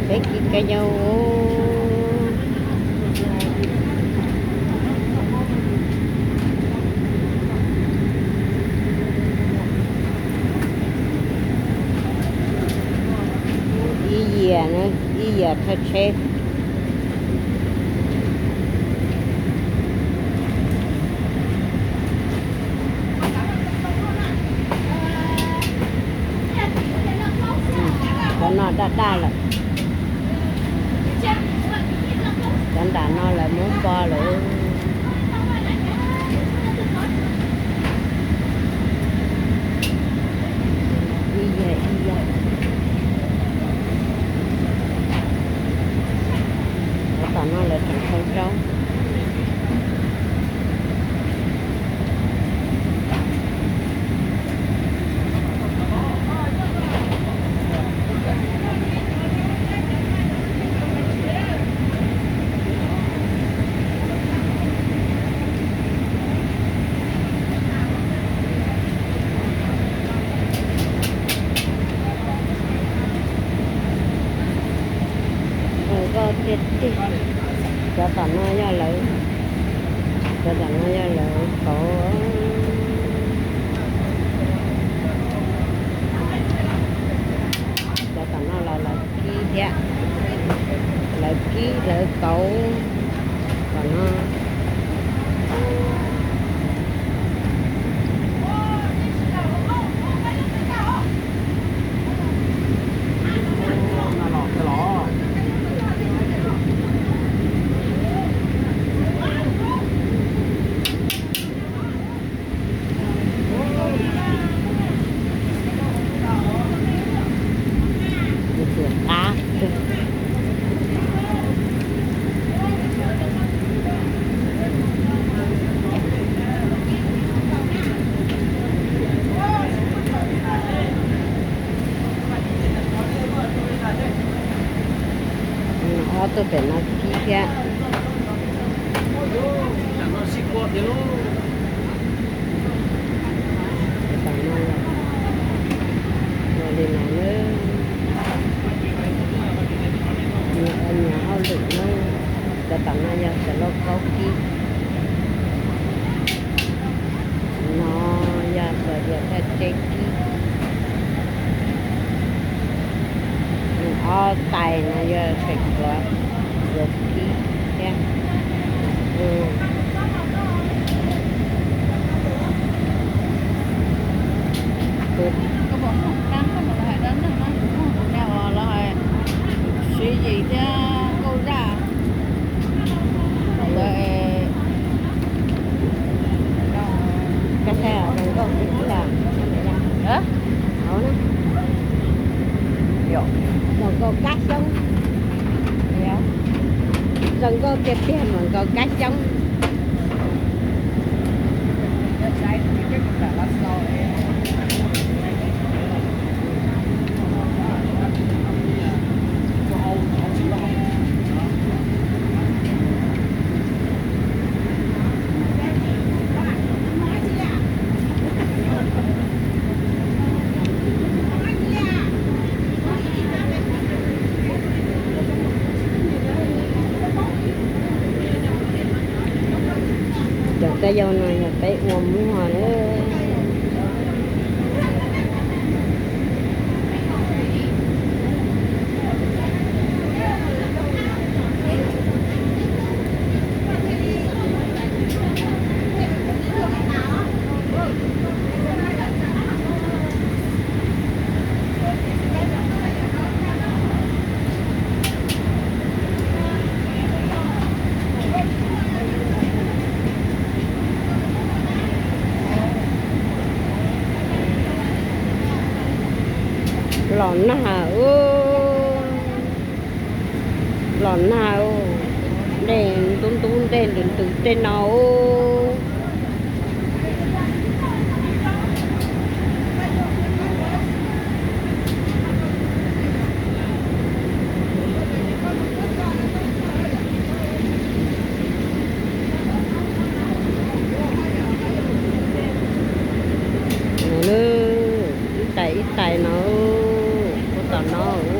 Peb kib kab nyob. Ib yias, ib yias thawj tsheb. Cov no daj daj lawm. Cov nram no lawv muab npo lawm. Ib yam ib yam. Cov tom no lawv tseem sau rau. Zoo nkauj tiag tiag. Cov tom no yog lawv, cov tom no yog lawv kauv. Cov tom no los lawv kib thiab, lawv kib lawv kauv tom no. Qab. Ob tug pem no kib thiab. Ua li no na. Nyias ua nyias hauj lwm na. Cov tom no yog cov lauj kaub kib. No yog cov yias thawj tsheb kib. Ob tais no yog tseem yuav, yuav kib thiab. Siv Yis thiab Nkauj Zaj. Koj saib zoo nkauj tiag tiag. Zoo nkauj kab xyoob. Zoo nkauj tiag tiag mas nkaus kab xyoob. Cov kab yau no yog peb ua muag na. Los nag, los nag, dej ntub ntub, dej ntws ntws tej no. Ib tais ib tais no, ua tom no.